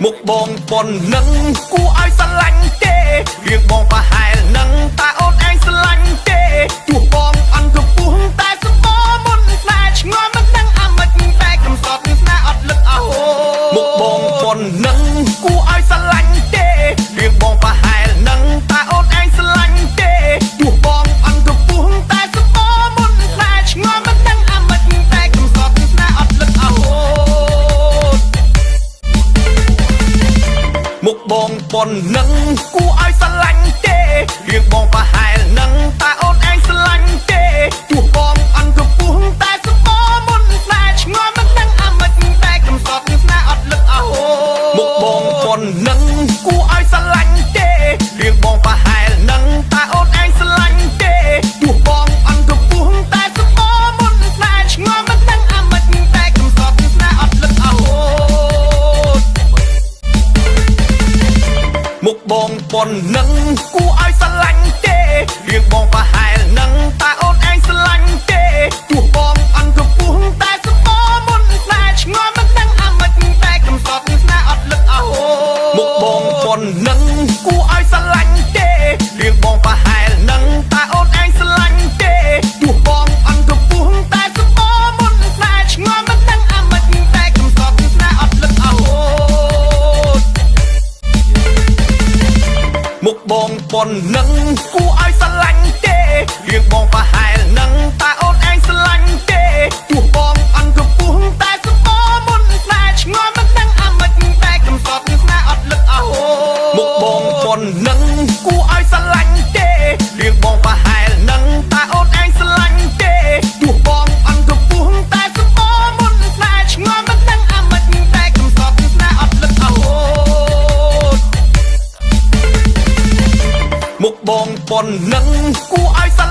មុខបងប៉ុននឹងគួរឲ្យស្រឡាញ់ទេរឿងបងប្រហែលនឹងតែអូនឯងស្រឡាញ់ទេទោះបងអន់កំពោះតែសបមុនស្នេហ៍ឆ្ងល់មិនដឹងអាម៉េចតែកំសត់ស្នេហ៍អត់លឹកអោមុខបងប៉ុននឹងគួរឲ្យស្រឡាញ់ទេរឿងបងប្រហែលនឹងតែអូនឯងស្រឡាញ់ទេទោះបងអន់កំពោះតែសបមុនស្នេហ៍ឆ្ងល់មិនដឹងអាម៉េចតែកំសត់ស្នេហ៍អត់លឹកអោ មុខបងប៉ុននឹងគួរឲ្យស្រឡាញ់ទេរឿងបងប្រហែលនឹងតែអូនឯងស្រឡាញ់ទេទោះបងអន់កំពោះតែសបមុនស្នេហ៍ឆ្ងល់មិនដឹងអាម៉េចតែកំសត់ស្នេហ៍អត់លឹកអោមុខបងប៉ុននឹងគួរឲ្យស្រឡាញ់ទេរឿងបងប្រហែលនឹងតែអូនឯងស្រឡាញ់ទេទោះបងអន់កំពោះតែសបមុនស្នេហ៍ឆ្ងល់មិនដឹងអាម៉េចតែកំសត់ស្នេហ៍អត់លឹកអោ មុខបងប៉ុននឹងគួរឲ្យស្រឡាញ់ទេរឿងបងប្រហែលនឹងតែអូនឯងស្រឡាញ់ទេទោះបងអន់កំពោះតែសបមុនស្នេហ៍ឆ្ងល់មិនដឹងអាម៉េចតែកំសត់ស្នេហ៍អត់លឹកអោមុខបងប៉ុននឹងគួរឲ្យស្រឡាញ់ទេរឿងបងប្រហែលនឹងតែអូនឯងស្រឡាញ់ទេទោះបងអន់កំពោះតែសបមុនស្នេហ៍ឆ្ងល់មិនដឹងអាម៉េចតែកំសត់ស្នេហ៍អត់លឹកអោ មុខបងប៉ុននឹងគួរឲ្យស្រឡាញ់ទេរឿងបងប្រហែលនឹងតែអូនឯងស្រឡាញ់ទេទោះបងអន់កំពោះតែសបមុនស្នេហ៍ឆ្ងល់មិនដឹងអាម៉េចតែកំសត់ស្នេហ៍អត់លឹកអោមុខបងប៉ុននឹងគួរឲ្យស្រឡាញ់ទេរឿងបងប្រហែលនឹងតែអូនឯងស្រឡាញ់ទេទោះបងអន់កំពោះតែសបមុនស្នេហ៍ឆ្ងល់មិនដឹងអាម៉េចតែកំសត់ស្នេហ៍អត់លឹកអោ មុខបងប៉ុននឹងគួរឲ្យស្រ